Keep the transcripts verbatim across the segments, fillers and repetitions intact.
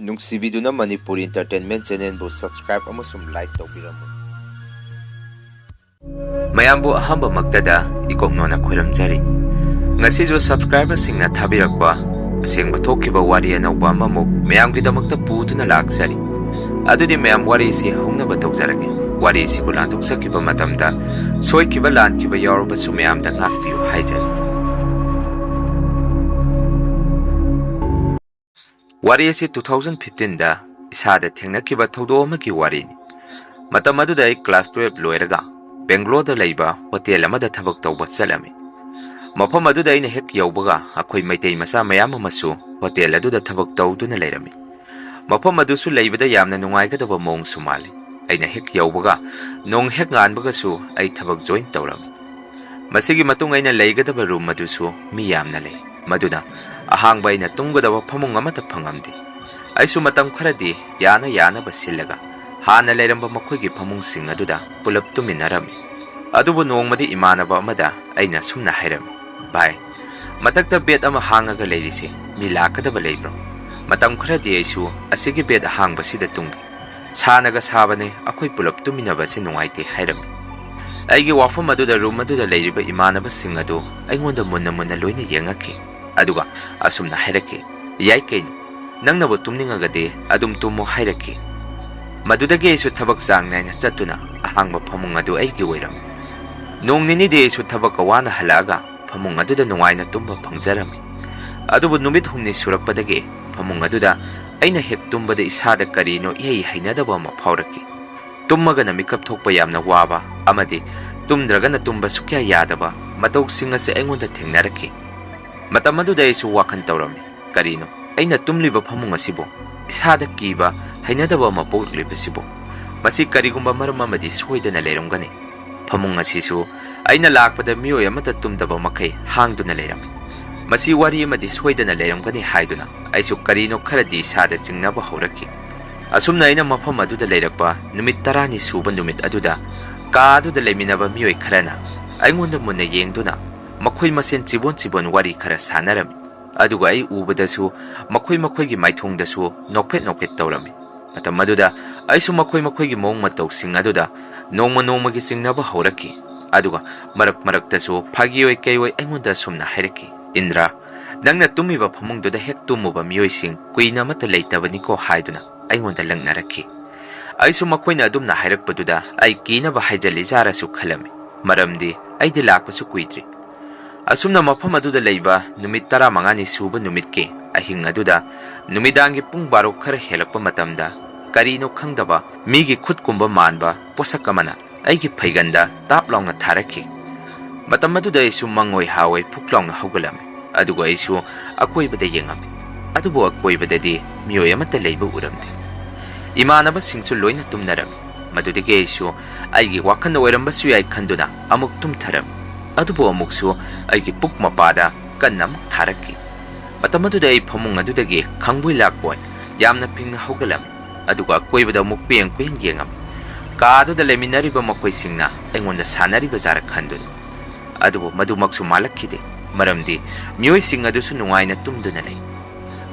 ꯅꯨꯡꯁꯤꯕꯤꯗꯨꯅ Manipuri Entertainment Channelꯕꯨ subscribe ꯑꯃꯁꯨꯡ like ꯇꯧꯕꯤꯔꯝꯃꯨ꯫ ꯃꯌꯥꯝꯕꯨ ꯑꯍꯥꯟꯕꯃꯛꯇꯗ ꯏꯀꯣꯛꯅꯣꯅ ꯈꯣꯏꯔꯝꯖꯔꯤ꯫ ꯉꯁꯤꯁꯨ subscriberꯁꯤꯡꯅ ꯊꯥꯕꯤꯔꯛꯄ ꯑꯁꯦꯡꯕ ꯊꯣꯛꯈꯤꯕ ꯋꯥꯔꯤ ꯑꯅꯧꯕ ꯑꯃꯃꯨꯛ ꯃꯌꯥꯝꯒꯤꯗꯃꯛꯇ ꯄꯨꯗꯨꯅ ꯂꯥꯛꯆꯔꯤ꯫ ꯑꯗꯨꯗꯤ ꯃꯌꯥꯝ ꯋꯥꯔꯤꯁꯤ ꯍꯧꯅꯕ ꯇꯧꯖꯔꯒꯦ꯫ ꯋꯥꯔꯤꯁꯤꯕꯨ ꯂꯥꯟꯊꯣꯛꯆꯈꯤꯕ ꯃꯇꯝꯗ ꯁꯣꯏꯈꯤꯕ ꯂꯥꯟꯈꯤꯕ ꯌꯥꯎꯔꯕꯁꯨ ꯃꯌꯥꯝꯗ ꯉꯥꯛꯄꯤꯌꯨ ꯍꯥꯏꯖꯔꯤ꯫ ꯋꯥꯔꯤ ꯑꯁꯤ two thousand fifteenꯗ ꯏꯁꯥꯗ ꯊꯦꯡꯅꯈꯤꯕ ꯊꯧꯗꯣꯛ ꯑꯃꯒꯤ ꯋꯥꯔꯤꯅꯤ꯫ ꯃꯇꯝ ꯑꯗꯨꯗ ꯑꯩ class twelve ꯂꯣꯏꯔꯒ ꯕꯦꯡꯒ꯭ꯂꯣꯔꯗ ꯂꯩꯕ ꯍꯣꯇꯦꯜ ꯑꯃꯗ ꯊꯕꯛ ꯇꯧꯕ ꯆꯠꯂꯝꯃꯤ꯫ ꯃꯐꯝ ꯑꯗꯨꯗ ꯑꯩꯅ ꯍꯦꯛ ꯌꯧꯕꯒ ꯑꯩꯈꯣꯏ ꯃꯩꯇꯩ ꯃꯆꯥ ꯃꯌꯥꯝ ꯑꯃꯁꯨ ꯍꯣꯇꯦꯜ ꯑꯗꯨꯗ ꯊꯕꯛ ꯇꯧꯗꯨꯅ ꯂꯩꯔꯝꯃꯤ꯫ ꯃꯐꯝ ꯑꯗꯨꯁꯨ ꯂꯩꯕꯗ ꯌꯥꯝꯅ ꯅꯨꯡꯉꯥꯏꯒꯗꯕ ꯃꯑꯣꯡꯁꯨ ꯃꯥꯜꯂꯤ꯫ ꯑꯩꯅ ꯍꯦꯛ ꯌꯧꯕꯒ ꯅꯣꯡ ꯍꯦꯛ ꯉꯥꯟꯕꯒꯁꯨ ꯑꯩ ꯊꯕꯛ join ꯇꯧꯔꯝꯃꯤ꯫ ꯃꯁꯤꯒꯤ ꯃꯇꯨꯡ ꯑꯩꯅ ꯂꯩꯒꯗꯕ room ꯑꯗꯨꯁꯨ ꯃꯤ ꯌꯥꯝꯅ ꯂꯩ, ꯃꯗꯨꯅ ꯑꯍꯥꯡꯕ ꯑꯩꯅ ꯇꯨꯝꯒꯗꯕ ꯐꯃꯨꯡ ꯑꯃꯠꯇ ꯐꯪꯉꯝꯗꯦ꯫ ꯑꯩꯁꯨ ꯃꯇꯝ ꯈꯔꯗꯤ ꯌꯥꯅ ꯌꯥꯅꯕ ꯁꯤꯜꯂꯒ ꯍꯥꯟꯅ ꯂꯩꯔꯝꯕ ꯃꯈꯣꯏꯒꯤ ꯐꯃꯨꯡꯁꯤꯡ ꯑꯗꯨꯗ ꯄꯨꯂꯞ ꯇꯨꯝꯃꯤꯟꯅꯔꯝꯃꯤ꯫ ꯑꯗꯨꯕꯨ ꯅꯣꯡꯃꯗꯤ ꯏꯃꯥꯟꯅꯕ ꯑꯃꯗ ꯑꯩꯅ ꯑꯁꯨꯝꯅ ꯍꯥꯏꯔꯝꯃꯤ, "ꯚꯥꯏ, ꯃꯊꯛꯇ bed ꯑꯃ ꯍꯥꯡꯉꯒ ꯂꯩꯔꯤꯁꯦ ꯃꯤ ꯂꯥꯛꯀꯗꯕ ꯂꯩꯕ꯭ꯔꯣ? ꯃꯇꯝ ꯈꯔꯗꯤ ꯑꯩꯁꯨ ꯑꯁꯤꯒꯤ bed ꯑꯍꯥꯡꯕꯁꯤꯗ ꯇꯨꯝꯒꯦ꯫ ꯁꯥꯅꯒ ꯁꯥꯕꯅꯦ, ꯑꯩꯈꯣꯏ ꯄꯨꯂꯞ ꯇꯨꯝꯃꯤꯟꯅꯕꯁꯦ ꯅꯨꯡꯉꯥꯏꯇꯦ" ꯍꯥꯏꯔꯝꯃꯤ꯫ ꯑꯩꯒꯤ ꯋꯥꯐꯝ ꯑꯗꯨꯗ room ꯑꯗꯨꯗ ꯂꯩꯔꯤꯕ ꯏꯃꯥꯟꯅꯕꯁꯤꯡ ꯑꯗꯨ ꯑꯩꯉꯣꯟꯗ ꯃꯨꯟꯅ ꯃꯨꯟꯅ ꯂꯣꯏꯅ ꯌꯦꯡꯉꯛꯈꯤ꯫ ꯑꯗꯨꯒ ꯑꯁꯨꯝꯅ ꯍꯥꯏꯔꯛꯈꯤ, "ꯌꯥꯏ ꯀꯩꯅꯣ, ꯅꯪꯅꯕꯨ ꯇꯨꯝꯅꯤꯡꯉꯒꯗꯤ ꯑꯗꯨꯝ ꯇꯨꯝꯃꯨ" ꯍꯥꯏꯔꯛꯈꯤ꯫ ꯃꯗꯨꯗꯒꯤ ꯑꯩꯁꯨ ꯊꯕꯛ ꯆꯥꯡ ꯅꯥꯏꯅ ꯆꯠꯇꯨꯅ ꯑꯍꯥꯡꯕ ꯐꯃꯨꯡ ꯑꯗꯨ ꯑꯩꯒꯤ ꯑꯣꯏꯔꯝꯃꯤ꯫ ꯅꯣꯡ ꯅꯤꯅꯤꯗꯤ ꯑꯩꯁꯨ ꯊꯕꯛꯀ ꯋꯥꯅ ꯍꯜꯂꯛꯑꯒ ꯐꯃꯨꯡ ꯑꯗꯨꯗ ꯅꯨꯡꯉꯥꯏꯅ ꯇꯨꯝꯕ ꯐꯪꯖꯔꯝꯃꯤ꯫ ꯑꯗꯨꯕꯨ ꯅꯨꯃꯤꯠ ꯍꯨꯝꯅꯤ ꯁꯨꯔꯛꯄꯗꯒꯤ ꯐꯃꯨꯡ ꯑꯗꯨꯗ ꯑꯩꯅ ꯍꯦꯛ ꯇꯨꯝꯕꯗ ꯏꯁꯥꯗ ꯀꯔꯤꯅꯣ ꯏꯍꯩ ꯍꯩꯅꯗꯕ ꯑꯃ ꯐꯥꯎꯔꯛꯈꯤ꯫ ꯇꯨꯝꯃꯒꯅ ꯃꯤꯀꯞ ꯊꯣꯛꯄ ꯌꯥꯝꯅ ꯋꯥꯕ ꯑꯃꯗꯤ ꯇꯨꯝꯗ꯭ꯔꯒꯅ ꯇꯨꯝꯕ ꯁꯨꯛꯌꯥ ꯌꯥꯗꯕ ꯃꯇꯧꯁꯤꯡ ꯑꯁꯤ ꯑꯩꯉꯣꯟꯗ ꯊꯦꯡꯅꯔꯛꯈꯤ꯫ ꯃꯇꯝ ꯑꯗꯨꯗ ꯑꯩꯁꯨ ꯋꯥꯈꯜ ꯇꯧꯔꯝꯃꯤ, "ꯀꯔꯤꯅꯣ ꯑꯩꯅ ꯇꯨꯝꯂꯤꯕ ꯐꯃꯨꯡ ꯑꯁꯤꯕꯨ ꯏꯁꯥꯗ ꯀꯤꯕ, ꯍꯩꯅꯗꯕ ꯑꯃ ꯄꯣꯛꯂꯛꯂꯤꯕꯁꯤꯕꯨ? ꯃꯁꯤ ꯀꯔꯤꯒꯨꯝꯕ ꯃꯔꯝ ꯑꯃꯗꯤ ꯁꯣꯏꯗꯅ ꯂꯩꯔꯝꯒꯅꯤ꯫ ꯐꯃꯨꯡ ꯑꯁꯤꯁꯨ ꯑꯩꯅ ꯂꯥꯛꯄꯗ ꯃꯤꯑꯣꯏ ꯑꯃꯠꯇ ꯇꯨꯝꯗꯕ ꯃꯈꯩ ꯍꯥꯡꯗꯨꯅ ꯂꯩꯔꯝꯃꯤ꯫ ꯃꯁꯤ ꯋꯥꯔꯤ ꯑꯃꯗꯤ ꯁꯣꯏꯗꯅ ꯂꯩꯔꯝꯒꯅꯤ" ꯍꯥꯏꯗꯨꯅ ꯑꯩꯁꯨ ꯀꯔꯤꯅꯣ ꯈꯔꯗꯤ ꯏꯁꯥꯗ ꯆꯤꯡꯅꯕ ꯍꯧꯔꯛꯈꯤ꯫ ꯑꯁꯨꯝꯅ ꯑꯩꯅ ꯃꯐꯝ ꯑꯗꯨꯗ ꯂꯩꯔꯛꯄ ꯅꯨꯃꯤꯠ ꯇꯔꯥꯅꯤ ꯁꯨꯕ ꯅꯨꯃꯤꯠ ꯑꯗꯨꯗ ꯀꯥ ꯑꯗꯨꯗ ꯂꯩꯃꯤꯟꯅꯕ ꯃꯤꯑꯣꯏ ꯈꯔꯅ ꯑꯩꯉꯣꯟꯗ ꯃꯨꯟꯅ ꯌꯦꯡꯗꯨꯅ ꯃꯈꯣꯏ ꯃꯁꯦꯟ ꯆꯤꯕꯣꯟ ꯆꯤꯕꯣꯟ ꯋꯥꯔꯤ ꯈꯔ ꯁꯥꯟꯅꯔꯝꯃꯤ꯫ ꯑꯗꯨꯒ ꯑꯩ ꯎꯕꯗꯁꯨ ꯃꯈꯣꯏ ꯃꯈꯣꯏꯒꯤ ꯃꯥꯏꯊꯣꯡꯗꯁꯨ ꯅꯣꯛꯐꯦꯠ ꯅꯣꯛꯐꯦꯠ ꯇꯧꯔꯝꯃꯤ꯫ ꯃꯇꯝ ꯑꯗꯨꯗ ꯑꯩꯁꯨ ꯃꯈꯣꯏ ꯃꯈꯣꯏꯒꯤ ꯃꯑꯣꯡ ꯃꯇꯧꯁꯤꯡ ꯑꯗꯨꯗ ꯅꯣꯡꯃ ꯅꯣꯡꯃꯒꯤ ꯆꯤꯡꯅꯕ ꯍꯧꯔꯛꯈꯤ꯫ ꯑꯗꯨꯒ ꯃꯔꯛ ꯃꯔꯛꯇꯁꯨ ꯐꯥꯒꯤ ꯑꯣꯏ ꯀꯩ ꯑꯣꯏ ꯑꯩꯉꯣꯟꯗ ꯑꯁꯨꯝꯅ ꯍꯥꯏꯔꯛꯈꯤ, "ꯏꯟꯗ꯭ꯔꯥ, ꯅꯪꯅ ꯇꯨꯝꯃꯤꯕ ꯐꯃꯨꯡꯗꯨꯗ ꯍꯦꯛ ꯇꯨꯝꯃꯨꯕ ꯃꯤꯑꯣꯏꯁꯤꯡ ꯀꯨꯏꯅ ꯑꯃꯠꯇ ꯂꯩꯇꯕꯅꯤꯀꯣ" ꯍꯥꯏꯗꯨꯅ ꯑꯩꯉꯣꯟꯗ ꯂꯛꯅꯔꯛꯈꯤ꯫ ꯑꯩꯁꯨ ꯃꯈꯣꯏꯅ ꯑꯗꯨꯝꯅ ꯍꯥꯏꯔꯛꯄꯗꯨꯗ ꯑꯩ ꯀꯤꯅꯕ ꯍꯥꯏꯖꯤꯜꯂꯤ ꯖꯥꯔꯁꯨ ꯈꯜꯂꯝꯃꯤ, ꯃꯔꯝꯗꯤ ꯑꯩꯗꯤ ꯂꯥꯛꯄꯁꯨ ꯀꯨꯏꯗ꯭ꯔꯤ꯫ ꯑꯁꯨꯝꯅ ꯃꯐꯝ ꯑꯗꯨꯗ ꯂꯩꯕ ꯅꯨꯃꯤꯠ ꯇꯔꯥꯃꯉꯥꯅꯤ ꯁꯨꯕ ꯅꯨꯃꯤꯠꯀꯤ ꯑꯍꯤꯡ ꯑꯗꯨꯗ, ꯅꯨꯃꯤꯗꯥꯡꯒꯤ ꯄꯨꯡ ꯕꯥꯔꯣ ꯈꯔ ꯍꯦꯜꯂꯛꯄ ꯃꯇꯝꯗ, ꯀꯔꯤꯅꯣ ꯈꯪꯗꯕ ꯃꯤꯒꯤ ꯈꯨꯠꯀꯨꯝꯕ ꯃꯥꯟꯕ ꯄꯣꯠꯁꯛ ꯑꯃꯅ ꯑꯩꯒꯤ ꯐꯩꯒꯟꯗ ꯇꯥꯞ ꯂꯥꯎꯅ ꯊꯥꯔꯛꯈꯤ꯫ ꯃꯇꯝ ꯑꯗꯨꯗ ꯑꯩꯁꯨ ꯃꯪꯑꯣꯏ ꯍꯥꯑꯣꯏ ꯐꯨꯛ ꯂꯥꯎꯅ ꯍꯧꯒꯠꯂꯝꯃꯤ꯫ ꯑꯗꯨꯒ ꯑꯩꯁꯨ ꯑꯀꯣꯏꯕꯗ ꯌꯦꯡꯉꯝꯃꯤ꯫ ꯑꯗꯨꯕꯨ ꯑꯀꯣꯏꯕꯗꯗꯤ ꯃꯤꯑꯣꯏ ꯑꯃꯠꯇ ꯂꯩꯕ ꯎꯔꯝꯗꯦ꯫ ꯏꯃꯥꯟꯅꯕꯁꯤꯡꯁꯨ ꯂꯣꯏꯅ ꯇꯨꯝꯅꯔꯝꯃꯤ꯫ ꯃꯗꯨꯗꯒꯤ ꯑꯩꯁꯨ ꯑꯩꯒꯤ ꯋꯥꯈꯜꯗ ꯑꯣꯏꯔꯝꯕꯁꯨ ꯌꯥꯏ ꯈꯟꯗꯨꯅ ꯑꯃꯨꯛ ꯇꯨꯝꯊꯔꯝꯃꯤ꯫ ꯑꯗꯨꯕꯨ ꯑꯃꯨꯛꯁꯨ ꯑꯩꯒꯤ ꯄꯨꯛ ꯃꯄꯥꯗ ꯀꯟꯅ ꯑꯃꯨꯛ ꯊꯥꯔꯛꯈꯤ꯫ ꯃꯇꯝ ꯑꯗꯨꯗ ꯑꯩ ꯐꯃꯨꯡ ꯑꯗꯨꯗꯒꯤ ꯈꯪꯕꯣꯏ ꯂꯥꯛꯄꯣꯏ ꯌꯥꯝꯅ ꯐꯤꯡꯅ ꯍꯧꯒꯠꯂꯝꯃꯤ꯫ ꯑꯗꯨꯒ ꯑꯀꯣꯏꯕꯗ ꯑꯃꯨꯛ ꯀꯨꯌꯦꯡ ꯀꯨꯌꯦꯡ ꯌꯦꯡꯉꯝꯃꯤ꯫ ꯀꯥ ꯑꯗꯨꯗ ꯂꯩꯃꯤꯟꯅꯔꯤꯕ ꯃꯈꯣꯏꯁꯤꯡꯅ ꯑꯩꯉꯣꯟꯗ ꯁꯥꯟꯅꯔꯤꯕ ꯖꯥꯔ ꯈꯟꯗꯨꯅ꯫ ꯑꯗꯨꯕꯨ ꯃꯗꯨꯃꯛꯁꯨ ꯃꯥꯜꯂꯛꯈꯤꯗꯦ, ꯃꯔꯝꯗꯤ ꯃꯤꯑꯣꯏꯁꯤꯡ ꯑꯗꯨꯁꯨ ꯅꯨꯡꯉꯥꯏꯅ ꯇꯨꯝꯗꯨꯅ ꯂꯩ꯫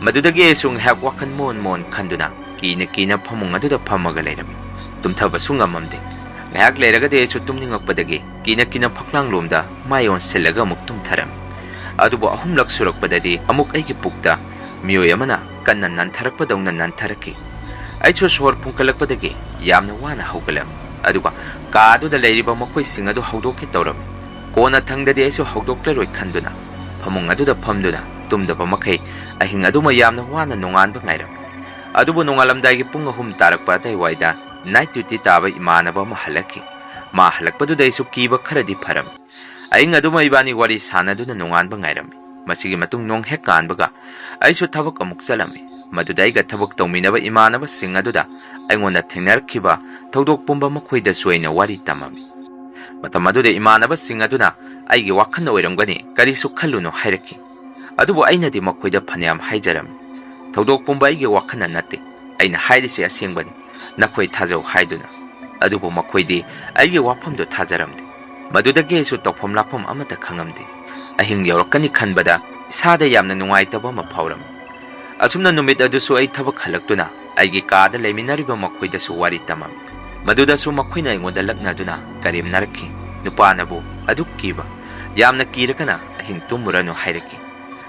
ꯃꯗꯨꯗꯒꯤ ꯑꯩꯁꯨ ꯉꯥꯏꯍꯥꯛ ꯋꯥꯈꯜ ꯃꯣꯟ ꯃꯣꯟ ꯈꯟꯗꯨꯅ ꯀꯤꯅ ꯀꯤꯅ ꯐꯃꯨꯡ ꯑꯗꯨꯗ ꯐꯝꯃꯒ ꯂꯩꯔꯝꯃꯤ꯫ ꯇꯨꯝꯊꯕꯁꯨ ꯉꯝꯃꯝꯗꯦ꯫ ꯉꯥꯏꯍꯥꯛ ꯂꯩꯔꯒꯗꯤ ꯑꯩꯁꯨ ꯇꯨꯝꯅꯤꯡꯉꯛꯄꯗꯒꯤ ꯀꯤꯅ ꯀꯤꯅ ꯐꯛꯂꯥꯡꯂꯣꯝꯗ ꯃꯥꯏ ꯑꯣꯟꯁꯤꯜꯂꯒ ꯑꯃꯨꯛ ꯇꯨꯝꯊꯔꯝꯃꯤ꯫ ꯑꯗꯨꯕꯨ ꯑꯍꯨꯝꯂꯛ ꯁꯨꯔꯛꯄꯗꯗꯤ ꯑꯃꯨꯛ ꯑꯩꯒꯤ ꯄꯨꯛꯇ ꯃꯤꯑꯣꯏ ꯑꯃꯅ ꯀꯟꯅ ꯅꯟꯊꯔꯛꯄꯗꯧꯅ ꯅꯟꯊꯔꯛꯈꯤ꯫ ꯑꯩꯁꯨ ꯁꯣꯔ ꯐꯨꯟꯀꯠꯂꯛꯄꯗꯒꯤ ꯌꯥꯝꯅ ꯋꯥꯅ ꯍꯧꯒꯠꯂꯝꯃꯤ꯫ ꯑꯗꯨꯒ ꯀꯥ ꯑꯗꯨꯗ ꯂꯩꯔꯤꯕ ꯃꯈꯣꯏꯁꯤꯡ ꯑꯗꯨ ꯍꯧꯗꯣꯛꯀꯦ ꯇꯧꯔꯝꯃꯤ꯫ ꯀꯣꯟꯅ ꯊꯪꯗꯗꯤ ꯑꯩꯁꯨ ꯍꯧꯗꯣꯛꯂꯔꯣꯏ ꯈꯟꯗꯨꯅ ꯐꯃꯨꯡ ꯑꯗꯨꯗ ꯐꯝꯗꯨꯅ ꯇꯨꯝꯗꯕ ꯃꯈꯩ ꯑꯍꯤꯡ ꯑꯗꯨꯃ ꯌꯥꯝꯅ ꯋꯥꯅ ꯅꯣꯡꯉꯥꯟꯕ ꯉꯥꯏꯔꯝꯃꯤ꯫ ꯑꯗꯨꯕꯨ ꯅꯣꯡꯉꯥꯜꯂꯝꯗꯥꯏꯒꯤ ꯄꯨꯡ ꯑꯍꯨꯝ ꯇꯥꯔꯛꯄ ꯑꯗꯨꯋꯥꯏꯗ ꯅꯥꯏꯠ ꯗ꯭ꯌꯨꯇꯤ ꯇꯥꯕ ꯏꯃꯥꯟꯅꯕ ꯑꯃ ꯍꯜꯂꯛꯈꯤ꯫ ꯃꯥ ꯍꯜꯂꯛꯄꯗꯨꯗ ꯑꯩꯁꯨ ꯀꯤꯕ ꯈꯔꯗꯤ ꯐꯔꯝꯃꯤ꯫ ꯑꯍꯤꯡ ꯑꯗꯨꯃ ꯏꯕꯥꯅꯤ ꯋꯥꯔꯤ ꯁꯥꯟꯅꯗꯨꯅ ꯅꯣꯡꯉꯥꯟꯕ ꯉꯥꯏꯔꯝꯃꯤ꯫ ꯃꯁꯤꯒꯤ ꯃꯇꯨꯡ ꯅꯣꯡ ꯍꯦꯛ ꯀꯥꯟꯕꯒ ꯑꯩꯁꯨ ꯊꯕꯛ ꯑꯃꯨꯛ ꯆꯠꯂꯝꯃꯤ꯫ ꯃꯗꯨꯗ ꯑꯩꯒ ꯊꯕꯛ ꯇꯧꯃꯤꯟꯅꯕ ꯏꯃꯥꯟꯅꯕꯁꯤꯡ ꯑꯗꯨꯗ ꯑꯩꯉꯣꯟꯗ ꯊꯦꯡꯅꯔꯛꯈꯤꯕ ꯊꯧꯗꯣꯛ ꯄꯨꯝꯕ ꯃꯈꯣꯏꯗꯁꯨ ꯑꯩꯅ ꯋꯥꯔꯤ ꯇꯝꯃꯝꯃꯤ꯫ ꯃꯇꯝ ꯑꯗꯨꯗ ꯏꯃꯥꯟꯅꯕꯁꯤꯡ ꯑꯗꯨꯅ ꯑꯩꯒꯤ ꯋꯥꯈꯜꯅ ꯑꯣꯏꯔꯝꯒꯅꯤ, ꯀꯔꯤꯁꯨ ꯈꯜꯂꯨꯅꯨ ꯍꯥꯏꯔꯛꯈꯤ꯫ ꯑꯗꯨꯕꯨ ꯑꯩꯅꯗꯤ ꯃꯈꯣꯏꯗ ꯐꯅꯌꯥꯝ ꯍꯥꯏꯖꯔꯝꯃꯤ, ꯊꯧꯗꯣꯛ ꯄꯨꯝꯕ ꯑꯩꯒꯤ ꯋꯥꯈꯜꯅ ꯅꯠꯇꯦ, ꯑꯩꯅ ꯍꯥꯏꯔꯤꯁꯤ ꯑꯁꯦꯡꯕꯅꯤ, ꯅꯈꯣꯏ ꯊꯥꯖꯧ ꯍꯥꯏꯗꯨꯅ꯫ ꯑꯗꯨꯕꯨ ꯃꯈꯣꯏꯗꯤ ꯑꯩꯒꯤ ꯋꯥꯐꯝꯗꯨ ꯊꯥꯖꯔꯝꯗꯦ꯫ ꯃꯗꯨꯗꯒꯤ ꯑꯩꯁꯨ ꯇꯧꯐꯝ ꯂꯥꯛꯐꯝ ꯑꯃꯠꯇ ꯈꯪꯉꯝꯗꯦ꯫ ꯑꯍꯤꯡ ꯌꯧꯔꯛꯀꯅꯤ ꯈꯟꯕꯗ ꯏꯁꯥꯗ ꯌꯥꯝꯅ ꯅꯨꯡꯉꯥꯏꯇꯕ ꯑꯃ ꯐꯥꯎꯔꯝꯃꯤ꯫ ꯑꯁꯨꯝꯅ ꯅꯨꯃꯤꯠ ꯑꯗꯨꯁꯨ ꯑꯩ ꯊꯕꯛ ꯍꯜꯂꯛꯇꯨꯅ ꯑꯩꯒꯤ ꯀꯥꯗ ꯂꯩꯃꯤꯟꯅꯔꯤꯕ ꯃꯈꯣꯏꯗꯁꯨ ꯋꯥꯔꯤ ꯇꯝꯃꯝꯃꯤ꯫ ꯃꯗꯨꯗꯁꯨ ꯃꯈꯣꯏꯅ ꯑꯩꯉꯣꯟꯗ ꯂꯛꯅꯗꯨꯅ ꯀꯔꯦꯝꯅꯔꯛꯈꯤ꯫ "ꯅꯨꯄꯥꯅꯕꯨ ꯑꯗꯨꯛ ꯀꯤꯕ? ꯌꯥꯝꯅ ꯀꯤꯔꯒꯅ ꯑꯍꯤꯡ ꯇꯨꯝꯃꯨꯔꯅꯨ" ꯍꯥꯏꯔꯛꯈꯤ꯫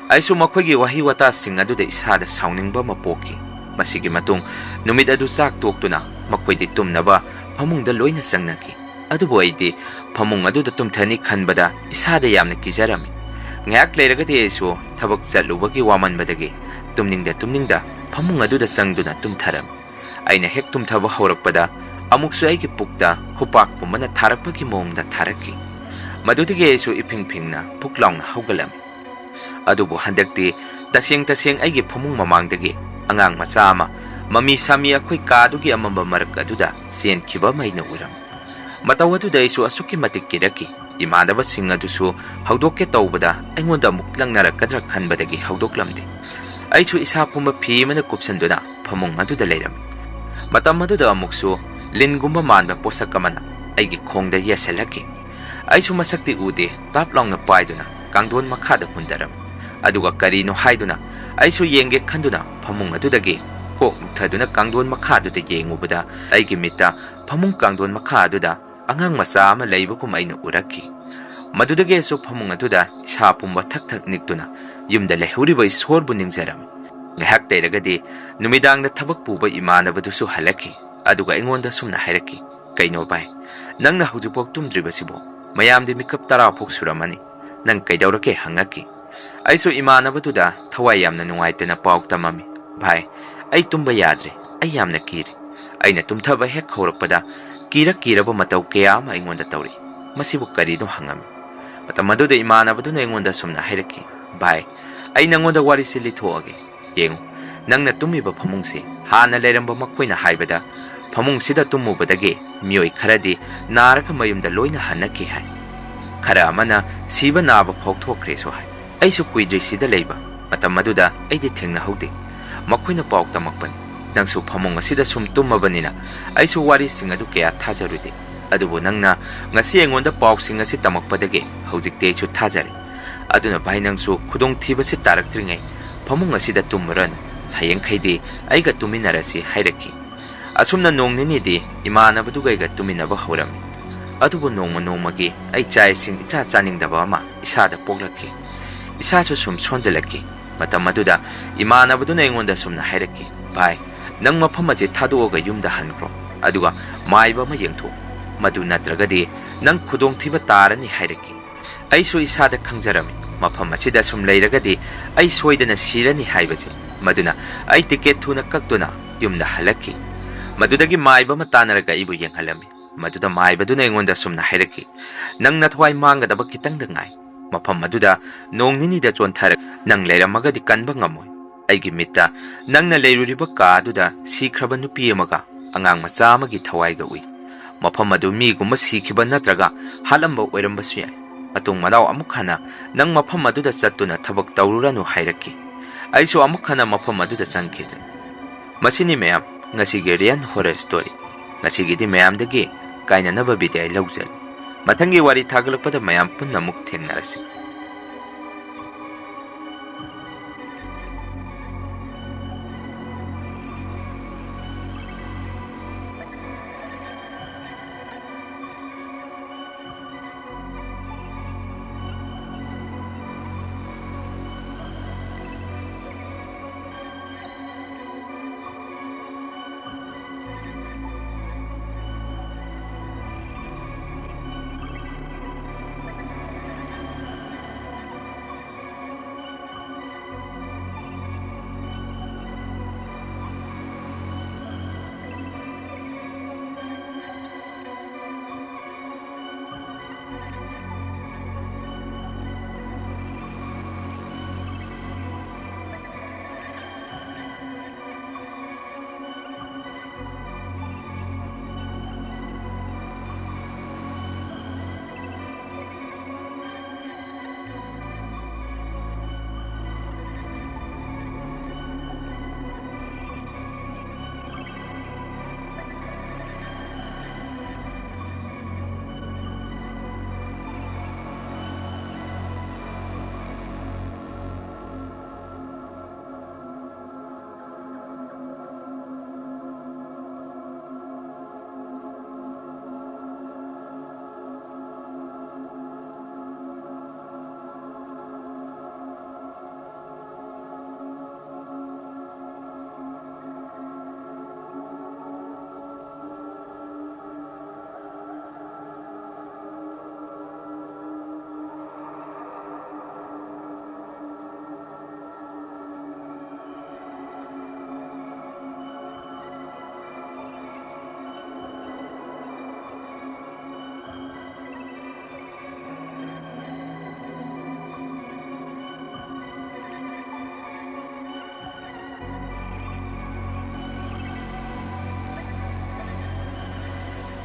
ꯑꯩꯁꯨ ꯃꯈꯣꯏꯒꯤ ꯋꯥꯍꯩ ꯋꯥꯇꯥꯁꯤꯡ ꯑꯗꯨꯗ ꯏꯁꯥꯗ ꯁꯥꯎꯅꯤꯡꯕ ꯑꯃ ꯄꯣꯛꯈꯤ꯫ ꯃꯁꯤꯒꯤ ꯃꯇꯨꯡ ꯅꯨꯃꯤꯠ ꯑꯗꯨ ꯆꯥꯛ ꯇꯣꯛꯇꯨꯅ ꯃꯈꯣꯏꯗꯤ ꯇꯨꯝꯅꯕ ꯐꯃꯨꯡꯗ ꯂꯣꯏꯅ ꯆꯪꯅꯈꯤ꯫ ꯑꯗꯨꯕꯨ ꯑꯩꯗꯤ ꯐꯃꯨꯡ ꯑꯗꯨꯗ ꯇꯨꯝꯊꯅꯤ ꯈꯟꯕꯗ ꯏꯁꯥꯗ ꯌꯥꯝꯅ ꯀꯤꯖꯔꯝꯃꯤ꯫ ꯉꯥꯏꯍꯥꯛ ꯂꯩꯔꯒꯗꯤ ꯑꯩꯁꯨ ꯊꯕꯛ ꯆꯠꯂꯨꯕꯒꯤ ꯋꯥꯃꯟꯕꯗꯒꯤ ꯇꯨꯝꯅꯤꯡꯗ ꯇꯨꯝꯅꯤꯡꯗ ꯐꯃꯨꯡ ꯑꯗꯨꯗ ꯆꯪꯗꯨꯅ ꯇꯨꯝꯊꯔꯝꯃꯤ꯫ ꯑꯩꯅ ꯍꯦꯛ ꯇꯨꯝꯊꯕ ꯍꯧꯔꯛꯄꯗ ꯑꯃꯨꯛꯁꯨ ꯑꯩꯒꯤ ꯄꯨꯛꯇ ꯈꯨꯄꯥꯛ ꯄꯨꯝꯕꯅ ꯊꯥꯔꯛꯄꯒꯤ ꯃꯑꯣꯡꯗ ꯊꯥꯔꯛꯈꯤ꯫ ꯃꯗꯨꯗꯒꯤ ꯑꯩꯁꯨ ꯏꯐꯤꯡ ꯐꯤꯡꯅ ꯐꯨꯛ ꯂꯥꯎꯅ ꯍꯧꯒꯠꯂꯝꯃꯤ꯫ ꯑꯗꯨꯕꯨ ꯍꯟꯗꯛꯇꯤ ꯇꯁꯦꯡ ꯇꯁꯦꯡ ꯑꯩꯒꯤ ꯐꯃꯨꯡ ꯃꯃꯥꯡꯗꯒꯤ ꯑꯉꯥꯡ ꯃꯆꯥ ꯑꯃ ꯃꯃꯤ ꯁꯥꯃꯤ ꯑꯩꯈꯣꯏ ꯀꯥꯗꯨꯒꯤ ꯑꯃꯝꯕ ꯃꯔꯛ ꯑꯗꯨꯗ ꯆꯦꯟꯈꯤꯕ ꯑꯃ ꯑꯩꯅ ꯎꯔꯝꯃꯤ꯫ ꯃꯇꯧ ꯑꯗꯨꯗ ꯑꯩꯁꯨ ꯑꯁꯨꯛꯀꯤ ꯃꯇꯤꯛ ꯀꯤꯔꯛꯈꯤ꯫ ꯏꯃꯥꯟꯅꯕꯁꯤꯡ ꯑꯗꯨꯁꯨ ꯍꯧꯗꯣꯛꯀꯦ ꯇꯧꯕꯗ ꯑꯩꯉꯣꯟꯗ ꯑꯃꯨꯛ ꯂꯪꯅꯔꯛꯀꯗ꯭ꯔꯥ ꯈꯟꯕꯗꯒꯤ ꯍꯧꯗꯣꯛꯂꯝꯗꯦ꯫ ꯑꯩꯁꯨ ꯏꯁꯥ ꯄꯨꯝꯕ ꯐꯤ ꯑꯃꯅ ꯀꯨꯞꯁꯟꯗꯨꯅ ꯐꯃꯨꯡ ꯑꯗꯨꯗ ꯂꯩꯔꯝꯃꯤ꯫ ꯃꯇꯝ ꯑꯗꯨꯗ ꯑꯃꯨꯛꯁꯨ ꯂꯤꯟꯒꯨꯝꯕ ꯃꯥꯟꯕ ꯄꯣꯠꯁꯛ ꯑꯃꯅ ꯑꯩꯒꯤ ꯈꯣꯡꯗ ꯌꯦꯁꯤꯜꯂꯛꯈꯤ꯫ ꯑꯩꯁꯨ ꯃꯁꯛꯇꯤ ꯎꯗꯦ, ꯇꯥꯞ ꯂꯥꯎꯅ ꯄꯥꯏꯗꯨꯅ ꯀꯥꯡꯗꯣꯟ ꯃꯈꯥꯗ ꯍꯨꯟꯗꯔꯝꯃꯤ꯫ ꯑꯗꯨꯒ ꯀꯔꯤꯅꯣ ꯍꯥꯏꯗꯨꯅ ꯑꯩꯁꯨ ꯌꯦꯡꯒꯦ ꯈꯟꯗꯨꯅ ꯐꯃꯨꯡ ꯑꯗꯨꯗꯒꯤ ꯀꯣꯛ ꯂꯨꯞꯊꯗꯨꯅ ꯀꯥꯡꯗꯣꯟ ꯃꯈꯥꯗꯨꯗ ꯌꯦꯡꯉꯨꯕꯗ ꯑꯩꯒꯤ ꯃꯤꯠꯇ ꯐꯃꯨꯡ ꯀꯥꯡꯗꯣꯟ ꯃꯈꯥ ꯑꯗꯨꯗ ꯑꯉꯥꯡ ꯃꯆꯥ ꯑꯃ ꯂꯩꯕꯒꯨꯝ ꯑꯩꯅ ꯎꯔꯛꯈꯤ꯫ ꯃꯗꯨꯗꯒꯤꯁꯨ ꯐꯃꯨꯡ ꯑꯗꯨꯗ ꯏꯁꯥ ꯄꯨꯝꯕ ꯊꯛ ꯊꯛ ꯅꯤꯛꯇꯨꯅ ꯌꯨꯝꯗ ꯂꯩꯍꯧꯔꯤꯕ ꯏꯁꯣꯔꯕꯨ ꯅꯤꯡꯖꯔꯝꯃꯤ꯫ ꯉꯥꯏꯍꯥꯛ ꯂꯩꯔꯒꯗꯤ ꯅꯨꯃꯤꯗꯥꯡꯗ ꯊꯕꯛ ꯄꯨꯕ ꯏꯃꯥꯟꯅꯕꯗꯨꯁꯨ ꯍꯜꯂꯛꯈꯤ꯫ ꯑꯗꯨꯒ ꯑꯩꯉꯣꯟꯗ ꯁꯨꯝꯅ ꯍꯥꯏꯔꯛꯈꯤ, "ꯀꯩꯅꯣ ꯚꯥꯏ, ꯅꯪꯅ ꯍꯧꯖꯤꯛꯐꯥꯎ ꯇꯨꯝꯗ꯭ꯔꯤꯕꯁꯤꯕꯣ? ꯃꯌꯥꯝꯗꯤ ꯃꯤꯀꯞ ꯇꯔꯥ ꯐꯥꯎ ꯁꯨꯔꯝꯃꯅꯤ꯫ ꯅꯪ ꯀꯩꯗꯧꯔꯒꯦ?" ꯍꯪꯉꯛꯈꯤ꯫ ꯑꯩꯁꯨ ꯏꯃꯥꯟꯅꯕꯗꯨꯗ ꯊꯋꯥꯏ ꯌꯥꯝꯅ ꯅꯨꯡꯉꯥꯏꯇꯅ ꯄꯥꯎ ꯇꯝꯃꯝꯃꯤ, "ꯚꯥꯏ, ꯑꯩ ꯇꯨꯝꯕ ꯌꯥꯗ꯭ꯔꯦ꯫ ꯑꯩ ꯌꯥꯝꯅ ꯀꯤꯔꯦ꯫ ꯑꯩꯅ ꯇꯨꯝꯊꯕ ꯍꯦꯛ ꯍꯧꯔꯛꯄꯗ ꯀꯤꯔ ꯀꯤꯔꯕ ꯃꯇꯧ ꯀꯌꯥ ꯑꯃ ꯑꯩꯉꯣꯟꯗ ꯇꯧꯔꯛꯏ꯫ ꯃꯁꯤꯕꯨ ꯀꯔꯤꯅꯣ?" ꯍꯪꯉꯝꯃꯤ꯫ ꯃꯇꯝ ꯑꯗꯨꯗ ꯏꯃꯥꯟꯅꯕꯗꯨꯅ ꯑꯩꯉꯣꯟꯗ ꯁꯨꯝꯅ ꯍꯥꯏꯔꯛꯈꯤ, "ꯚꯥꯏ, ꯑꯩ ꯅꯪꯉꯣꯟꯗ ꯋꯥꯔꯤꯁꯤ ꯂꯤꯊꯣꯛꯑꯒꯦ꯫ ꯌꯦꯡꯉꯨ, ꯅꯪꯅ ꯇꯨꯝꯃꯤꯕ ꯐꯃꯨꯡꯁꯤ ꯍꯥꯟꯅ ꯂꯩꯔꯝꯕ ꯃꯈꯣꯏꯅ ꯍꯥꯏꯕꯗ ꯐꯃꯨꯡꯁꯤꯗ ꯇꯨꯝꯃꯨꯕꯗꯒꯤ ꯃꯤꯑꯣꯏ ꯈꯔꯗꯤ ꯅꯥꯔꯒ ꯃꯌꯨꯝꯗ ꯂꯣꯏꯅ ꯍꯟꯅꯈꯤ ꯍꯥꯏ꯫ ꯈꯔ ꯑꯃꯅ ꯁꯤꯕ ꯅꯥꯕ ꯐꯥꯎ ꯊꯣꯛꯈ꯭ꯔꯦꯁꯨ ꯍꯥꯏ꯫ ꯑꯩꯁꯨ ꯀꯨꯏꯗ꯭ꯔꯤ ꯁꯤꯗ ꯂꯩꯕ, ꯃꯇꯝ ꯑꯗꯨꯗ ꯑꯩꯗꯤ ꯊꯦꯡꯅꯍꯧꯗꯦ꯫ ꯃꯈꯣꯏꯅ ꯄꯥꯎ ꯇꯝꯃꯛꯄꯅꯤ꯫ ꯅꯪꯁꯨ ꯐꯃꯨꯡ ꯑꯁꯤꯗ ꯁꯨꯝ ꯇꯨꯝꯃꯕꯅꯤꯅ ꯑꯩꯁꯨ ꯋꯥꯔꯤꯁꯤꯡ ꯑꯗꯨ ꯀꯌꯥ ꯊꯥꯖꯔꯨꯗꯦ꯫ ꯑꯗꯨꯕꯨ ꯅꯪꯅ ꯉꯁꯤ ꯑꯩꯉꯣꯟꯗ ꯄꯥꯎꯁꯤꯡ ꯑꯁꯤ ꯇꯝꯃꯛꯄꯗꯒꯤ ꯍꯧꯖꯤꯛꯇꯤ ꯑꯩꯁꯨ ꯊꯥꯖꯔꯦ꯫ "ꯑꯗꯨꯅ ꯚꯥꯏ, ꯅꯪꯁꯨ ꯈꯨꯗꯣꯡꯊꯤꯕꯁꯤ ꯇꯥꯔꯛꯇ꯭ꯔꯤꯉꯩ ꯐꯃꯨꯡ ꯑꯁꯤꯗ ꯇꯨꯝꯃꯨꯔꯅꯨ, ꯍꯌꯦꯡꯈꯩꯗꯤ ꯑꯩꯒ ꯇꯨꯃꯤꯟꯅꯔꯁꯤ" ꯍꯥꯏꯔꯛꯈꯤ꯫ ꯑꯁꯨꯝꯅ ꯅꯣꯡ ꯅꯤꯅꯤꯗꯤ ꯏꯃꯥꯟꯅꯕꯗꯨꯒ ꯑꯩꯒ ꯇꯨꯃꯤꯟꯅꯕ ꯍꯧꯔꯝꯃꯤ꯫ ꯑꯗꯨꯕꯨ ꯅꯣꯡꯃ ꯅꯣꯡꯃꯒꯤ ꯑꯩ ꯆꯥꯛ ꯏꯁꯤꯡ ꯏꯆꯥ ꯆꯥꯅꯤꯡꯗꯕ ꯑꯃ ꯏꯁꯥꯗ ꯄꯣꯛꯂꯛꯈꯤ꯫ ꯏꯁꯥꯁꯨ ꯁꯨꯝ ꯁꯣꯟꯖꯜꯂꯛꯈꯤ꯫ ꯃꯇꯝ ꯑꯗꯨꯗ ꯏꯃꯥꯟꯅꯕꯗꯨꯅ ꯑꯩꯉꯣꯟꯗ ꯁꯨꯝꯅ ꯍꯥꯏꯔꯛꯈꯤ, "ꯚꯥꯏ, ꯅꯪ ꯃꯐꯝ ꯑꯁꯤ ꯊꯥꯗꯣꯛꯑꯒ ꯌꯨꯝꯗ ꯍꯟꯈ꯭ꯔꯣ, ꯑꯗꯨꯒ ꯃꯥꯏꯕ ꯑꯃ ꯌꯦꯡꯊꯣꯛꯎ, ꯃꯗꯨ ꯅꯠꯇ꯭ꯔꯒꯗꯤ ꯅꯪ ꯈꯨꯗꯣꯡꯊꯤꯕ ꯇꯥꯔꯅꯤ" ꯍꯥꯏꯔꯛꯈꯤ꯫ ꯑꯩꯁꯨ ꯏꯁꯥꯗ ꯈꯪꯖꯔꯝꯃꯤ, ꯃꯐꯝ ꯑꯁꯤꯗ ꯁꯨꯝ ꯂꯩꯔꯒꯗꯤ ꯑꯩ ꯁꯣꯏꯗꯅ ꯁꯤꯔꯅꯤ ꯍꯥꯏꯕꯁꯦ꯫ ꯃꯗꯨꯅ ꯑꯩ ꯇꯤꯀꯦꯠ ꯊꯨꯅ ꯀꯛꯇꯨꯅ ꯌꯨꯝꯗ ꯍꯜꯂꯛꯈꯤ꯫ ꯃꯗꯨꯗꯒꯤ ꯃꯥꯏꯕ ꯑꯃ ꯇꯥꯟꯅꯔꯒ ꯑꯩꯕꯨ ꯌꯦꯡꯍꯜꯂꯝꯃꯤ꯫ ꯃꯗꯨꯗ ꯃꯥꯏꯕꯗꯨꯅ ꯑꯩꯉꯣꯟꯗ ꯁꯨꯝꯅ ꯍꯥꯏꯔꯛꯈꯤ, "ꯅꯪ ꯅꯊꯋꯥꯏ ꯃꯥꯡꯒꯗꯕ ꯈꯤꯇꯪꯗ ꯉꯥꯏ꯫ ꯃꯐꯝ ꯑꯗꯨꯗ ꯅꯣꯡ ꯅꯤꯅꯤꯗ ꯆꯣꯟꯊꯔ ꯅꯪ ꯂꯩꯔꯝꯃꯒꯗꯤ ꯀꯟꯕ ꯉꯝꯃꯣꯏ꯫ ꯑꯩꯒꯤ ꯃꯤꯠꯇ ꯅꯪꯅ ꯂꯩꯔꯨꯔꯤꯕ ꯀꯥ ꯑꯗꯨꯗ ꯁꯤꯈ꯭ꯔꯕ ꯅꯨꯄꯤ ꯑꯃꯒ ꯑꯉꯥꯡ ꯃꯆꯥ ꯑꯃꯒꯤ ꯊꯋꯥꯏꯒ ꯎꯏ꯫ ꯃꯐꯝ ꯑꯗꯨ ꯃꯤꯒꯨꯝꯕ ꯁꯤꯈꯤꯕ ꯅꯠꯇ꯭ꯔꯒ ꯍꯥꯠꯂꯝꯕ ꯑꯣꯏꯔꯝꯕꯁꯨ ꯌꯥꯏ꯫ ꯃꯇꯨꯡ ꯃꯅꯥꯎ ꯑꯃꯨꯛ ꯍꯟꯅ ꯅꯪ ꯃꯐꯝ ꯑꯗꯨꯗ ꯆꯠꯇꯨꯅ ꯊꯕꯛ ꯇꯧꯔꯨꯔꯅꯨ" ꯍꯥꯏꯔꯛꯈꯤ꯫ ꯑꯩꯁꯨ ꯑꯃꯨꯛ ꯍꯟꯅ ꯃꯐꯝ ꯑꯗꯨꯗ ꯆꯪꯈꯤꯗ꯭ꯔꯦ꯫ ꯃꯁꯤꯅꯤ ꯃꯌꯥꯝ, ꯉꯁꯤꯒꯤ Real Horror Story꯫ ꯉꯁꯤꯒꯤꯗꯤ ꯃꯌꯥꯝꯗꯒꯤ ꯀꯥꯏꯅꯅꯕ ꯕꯤꯗꯥꯏ ꯂꯧꯖꯔꯦ꯫ ꯃꯊꯪꯒꯤ ꯋꯥꯔꯤ ꯊꯥꯒꯠꯂꯛꯄꯗ ꯃꯌꯥꯝ ꯄꯨꯟꯅ ꯑꯃꯨꯛ ꯊꯦꯡꯅꯔꯁꯤ꯫